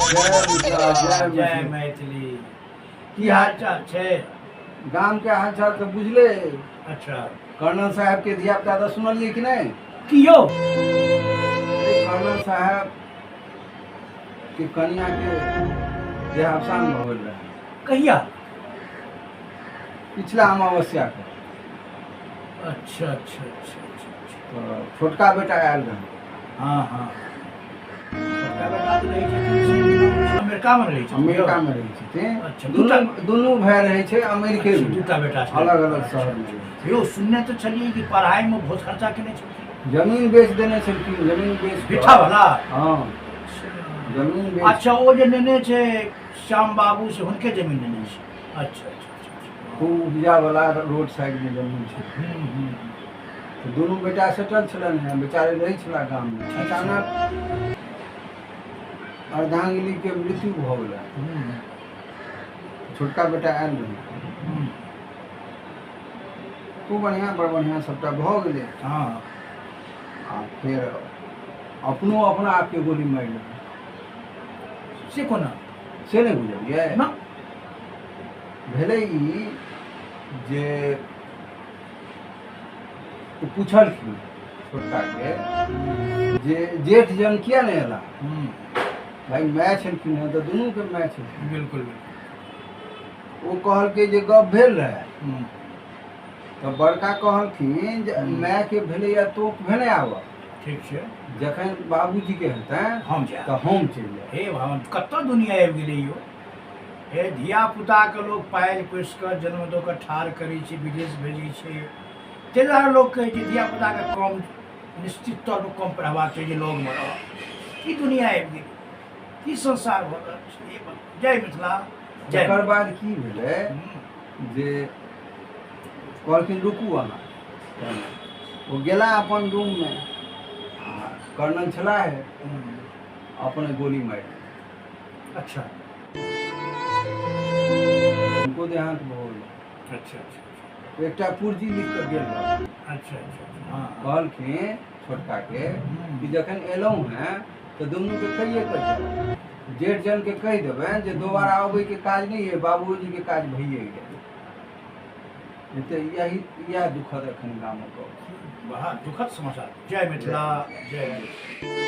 जय मिथिला, जय जय मैथिली। मैथिली। की हाल चाल छै? गाम के हाल चाल तऽ बुझले। अच्छा, कर्नल साहब के धिया पुता तऽ सुनलियै कि नहि? की यौ? अरे, कर्नल साहब के कनिया के देहावसान भऽ गेल रहै। कहिया? पिछला अमावस्या के। अच्छा अच्छा अच्छा अच्छा अच्छा। तऽ छोटका बेटा आयल रहै। हाँ हाँ, छोटका बेटा तऽ रहै छथिन अमेरिका मे रहै छथिन। अमेरिका मे रहै छथिन। अच्छा, दुनू दुनू भाय रहै छै अमेरिके अच्छा, मे। दूटा बेटा छै। अलग अलग शहर मे रहै छै। यौ, सुनने तऽ छलियै कि पढ़ाई मे बहुत खर्चा केने छलखिन। जमीन बेच देने छलखिन, जमीन बेच कऽ- भिट्ठा वाला? हँ, जमीन बेच। अच्छा, ओ जे नेने छै श्याम बाबू से हुनके जमीन नेने छै। अच्छा अच्छा अच्छा अच्छा। खूब उपजा वाला रोड साइड मे जमीन छै। हम्म, हम्म। तऽ दुनू बेटा सेटल छलनि हेँ, बेचारे रहै छला गाममे। अचानक अर्धांगिनी के मृत्यु भऽ गेलै। छोटका बेटा आयल रहै। खूब बढ़िआँ, बड़ बढ़िआँ सभटा भऽ गेलै। आ फेर अपनो अपना आपके गोली मारि लेलकै। से कोना? से नहि बुझलियै? ना। भेलै ई जे ओ पुछलखिन छोटकाके जे जेठ जन किया नहि एला? भाय, माय छलखिन हेँ तऽ दुनूके माय छलखिन। बिल्कुल बिल्कुल। ओ कहलकै जे गप भेल रहए। तऽ बड़का कहलखिन जे मायके भेलैए तो भेने आबऽ। ठीक छै। जखन बाबूजीके हेतनि हम जायब। तऽ हम चलि जायब। हे भगवान, कतऽ दुनिया आबि गेलै यौ! हे, धिया पुताके लोक पालि पोसि कऽ जन्म दऽ कऽ ठाढ़ करै छै, विदेश भेजै छै। ताहि दुआरे लोक कहै छै धिया पुताके कम, निश्चित तौरपर कम पढ़ेबाक चाही जे लगमे रह। की दुनिया आबि गेलै, की संसार भऽ रहल छै! हे भगवान। जय मिथिला, जय तकर बाद की भेलै जे कहलखिन रुकू अहाँ। ओ गेला अपन रूममे आ कर्नल छलाह हे, अपने गोली मारि देलकै। हुनको देहांत भऽ गेलै। अच्छा अच्छा एकटा पुर्जी लिख कऽ गेल रहथिन। अच्छा अच्छा अच्छा हँ। कहलखिन छोटकाके कि जखन एलहुँ हेँ तऽ दुनूके कहिए कऽ जायब, जेठ जनके कहि देबनि जे दोबारा अबैके काज नहि अइ, बाबूजीके काज भइए गेल। नहि तऽ यही इएह दुखद एखन गामक गप। बड़ा दुखद समाचार। जय मिथिला, जय मैथिली।